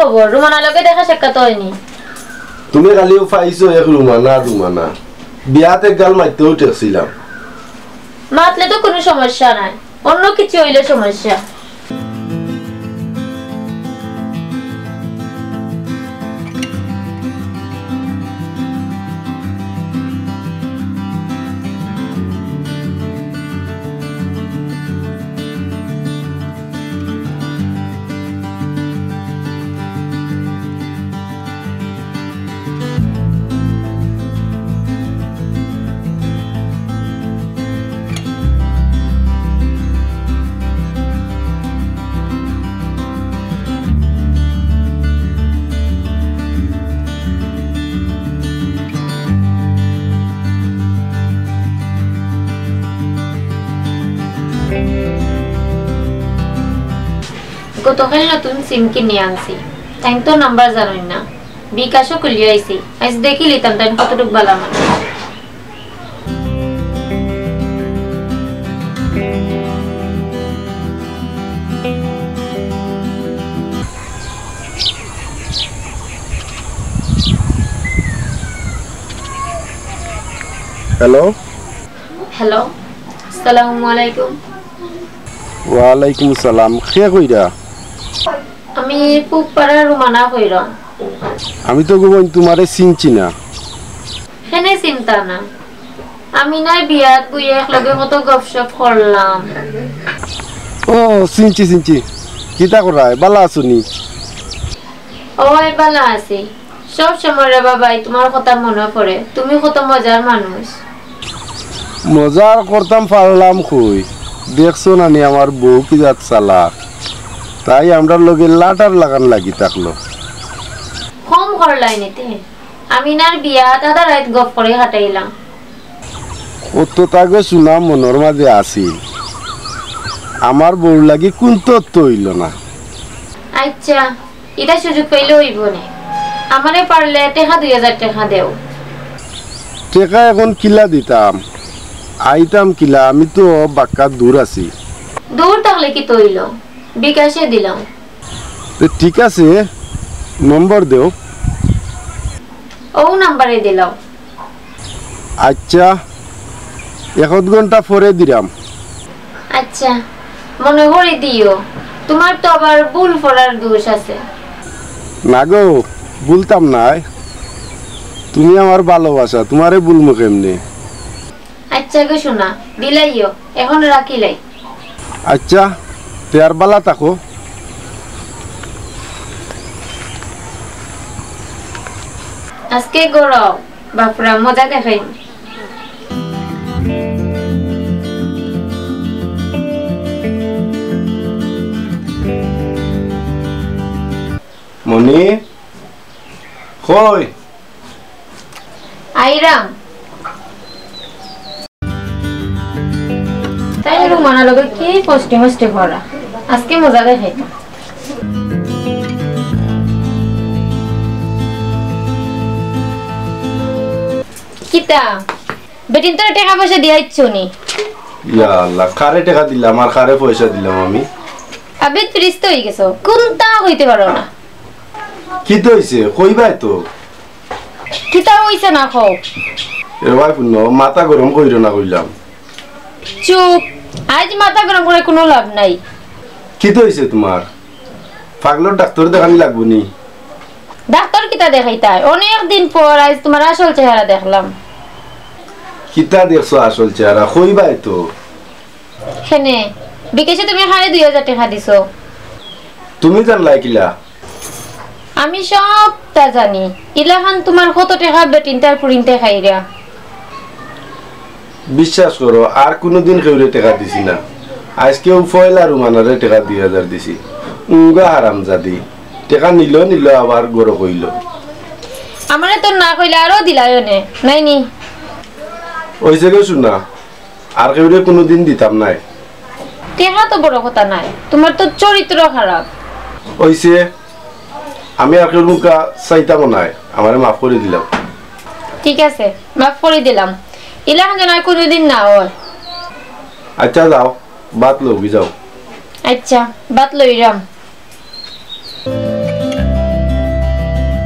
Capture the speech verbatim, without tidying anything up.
খবর? রুমানার লগে দেখা সাক্ষাৎ অয়নি? তুমি খালিউ পাইছো এক রুমানা রুমানা। বিয়াত এক গাল মাততেও ঠেকছিলাম। মাতলে তো কুনু সমস্যা নাই, অন্য কিছু অইলে সমস্যা। গতকাল নতুন সিম কিনি আনছি, তাইন তো নাম্বার জানইন না। বিকাশও খুলিয়া আইছি, আইজ দেখিলিতাম তাইন কতটুক বালা মানুষ। হ্যালো। হ্যালো, আসসালামু আলাইকুম। ওয়ালাইকুম আসসালাম। কে কইরা? আমি পুবপাড়ার রুমানা কইরাম। আমি তো গো বইন তুমারে চিনছি না। কেনে চিনতা না? আমি নায় বিয়াত বইয়া একলগে কত গপসপ করলাম। ও, চিনছি, চিনছি। কিতা করায়? বালা আছো নি? অয়, বালা আছি। সব সময় রে বাবাই তুমার কথা মনো পড়ে। তুমি কত মজার মানুষ। মজার করতাম পারলাম কই? দেখছো না নি আমার বউ কি জাত চালাক? তাই আমরার লগে লাটার লাগান লাগি থাকলো। কম করলায় নি তে। আমিনার বিয়াত আধা রাইত গপ করি কাটাইলাম। অত তাগো শুনা মনর মাঝে আছিল। আমার বউর লাগি কুন্তা তো অইলো না। আইচ্ছা, ইটা সুযোগ পাইলে অইবো নে। আমারে পারলে টেকা দুই হাজার টেকা দেও। টেকা এখন কিলা দিতাম? আইতাম কিলা? আমি তো বাক্কা দূর আছি। দূর থাকলে কিতা অইলো? বিকাশে দিলাম। তে ঠিক আছে, নম্বর দেও। অউ নাম্বারে দিলাও। আইচ্ছা, এক আধ ঘন্টা পরে দিরাম। আইচ্ছা, মনো করি দিও। তুমার তো আবার ভুল পড়ার দোষ আছে। না গো, ভুলতাম নায়। তুমি আমার ভালোবাসা, তুমারে ভুলমু কেমনে? আইচ্ছা গো সোনা, দিলাইও, এখন রাখিলাই। আইচ্ছা, তে আর বালা থাকো। আইজকে গরম, বাপরা মজা দেখাইন। মনি, কই? আইরাম। তাই রুমানার লগে কি ফষ্টি মষ্টি করা। আইজকে মজা দেখাইতাম। কিতা? বেটিন্তরে টেকা পয়সা দিয়া আইছো নি? ইয়া আল্লাহ, কারে টেকা দিলাম আর কারে পয়সা দিলাম আমি? আবে, ফিরিস্তা অইগেছো, কুন্তা কইতে পারো না। কিতা অইছে? কইবায় তো। কিতা অইছে না কও? এ ভাই পুণ্য, মাথা গরম কইরো না কইলাম। চুপ, আইজ মাথা গরম করি কুনু লাভ নাই। কিতা অইছে তুমার? পাগলর ডাক্তর দেখানি লাগবো নি? ডাক্তর কিতা দেখাইতায়? অনেক দিন পর আইজ তুমার আসল চেহারা দেখলাম। কিতা দেখছো আসল চেহারা? কইবায় তো। কেনে? বিকাশে তুমি কারে দুই হাজার টেকা দিছো? তুমি জানলায় কিলা? আমি সবতা জানি। ইলাখান তুমার কত টেকা বেটিন্তার ফুরিন্তে খাইরা। বিশ্বাস করো, আর কুনুদিন কেউরে টেকা দিছি না। আইজকেউ পয়লা রুমানারে টেকা দুই হাজার দিছি। উঙ্গা হারামজাদি। টেকা নিলো নিলো আবার গরো কইলো। আমারে তো না কইলে আরো দিলায় অনে, নায় নি? অইছে গো সোনা, আর কেউরে কুনুদিন দিতাম নায়। টেকা তো বড় কথা নায়, তুমার তো চরিত্র খারাপ। অইছে, আমি আর কেউর মুখা চাইতামও নায়, আমারে মাফ করি দিলাও। ঠিক আছে, মাফ করি দিলাম। ইলাখান যেন আর কুনুদিন না অয়। আইচ্ছা যাও, ভাত লওগি যাও। আইচ্ছা, ভাত লইরাম।